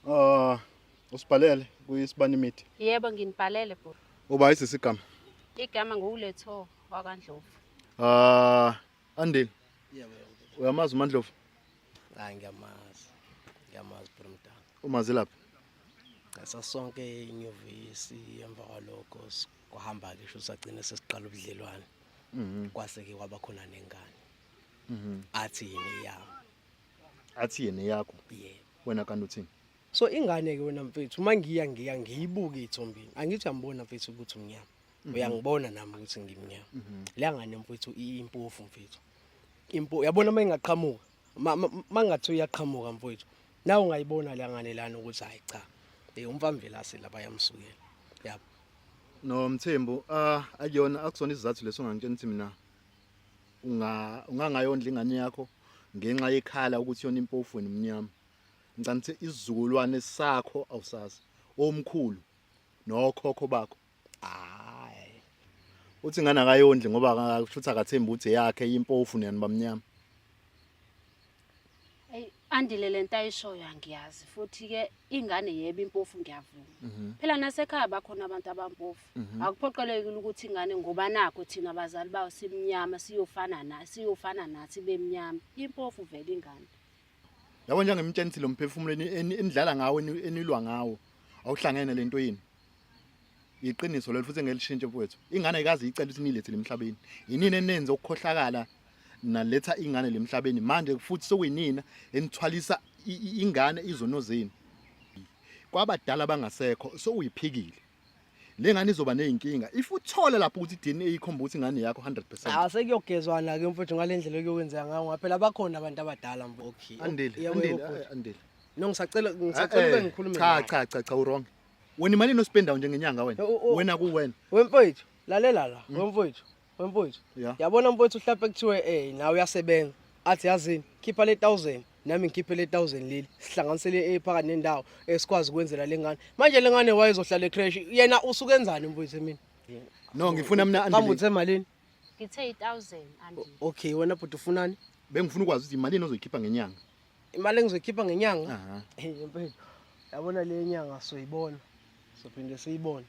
Ah, usibhalele kuyisibani media. Yebo nginibhalele bhuti. Uba isisi igama. Igama nguletho wakwaNdlovu. Ah, Andile. Yebo. Uyamazi uMandlovu? Hayi ngiyamazi. Ngiyamazi bro mdala. Umazi laphi? Sasonke inyuvesi emva kwalokho kwahamba ke sho sagcina sesiqala ubudlelwane. Kwase ke kwaba khona nengane. Athi yini yami. Athi yena yakho. Yebo. Wena kanti uthini? So ingane ke wena mfethu uma ngiya ngiya ngiyibuke ithombini. Angithi uyambona mfethu ukuthi umnyama. Uyangibona nami ukuthi ngimnyama. Le ngane mfethu impofu mfethu. Impo yabona uma ingaqhamuka mangathi uyaqhamuka mfethu. Nawe ungayibona le ngane lana ukuthi hayi cha. Eh umfamvelase laba yamsukela. Yabo. No Mthembu, ah akuyona akusona isizathu leso ongangitshela ukuthi mina unga ungangayondla ingane yakho ngenxa yekhala ukuthi yona impofu wena umnyama. Ngicela ukuthi isizukulwane sakho awusazi. Omkhulu nokhokho bakho. Hayi. Uthi ingane akayondli ngoba futhi akathembi ukuthi eyakhe impofu niyani bamnyama. Ey Andile lento ayishoyo angiyazi futhi ke ingane yebo impofu ngiyavuma. Phela nasekhaya bakhona abantu abampofu. Akuphoqelekile ukuthi ingane ngoba nakho thina abazali bayo simnyama siyofana na siyofana nathi bemnyama. Impofu vele ingane. Yabo njengimtshela ukuthi lo mphefumulo enidlala ngawo enilwa ngawo awuhlangene lento yini. Iqiniso lelo futhi engelishintshe mfowethu. Ingane ayikaze icela ukuthi nilethe lemhlabeni. Yinini enenze ukukhohlakala naletha ingane lemhlabeni manje futhi sokuyinina enithwalisa ingane izono zenu. Kwabadala abangasekho sowuyiphikile. Le ngane izoba nezinkinga if uthola lapho ukuthi DNA ikhomba ukuthi ingane yakho 100%. Ah sekuyogezwana ke mfethu ngalendlela okuyokwenzeka ngayo ngoba phela bakhona abantu abadala mfo. Okay. Andile, Yebo, Andile, yebo, bhuti. Andile. No ngisacela ngisacela Eh, ube ngikhulume. Cha nawe. cha cha cha uwrong. Wena imali nospendayo njengenyanga wena. Wena kuwena. Wemfowethu, lalela la, wemfowethu, wemfowethu. Yeah. Yabona mfowethu mhlawumbe kuthiwe eh nawe uyasebenza. Athi yazini, khipha le 1000 nami ngikhiphe le 1000 leli. Sihlanganisele eh phakathi nendawo esikwazi ukwenzela lengane. Manje lengane wayezohlala ecrash. Yena usukenzani mfowethu mina? No ngifuna mina Kambe Andile. uthe malini? Ngithe 1000 Andile. Okay, wena bhuti ufunani? Bengifuna ukwazi ukuthi imali ozoyikhipha ngenyanga. Imali engizoyikhipha ngenyanga? Aha. Hey mfethu. Yabona le nyanga soyibona. Sophinde siyibone.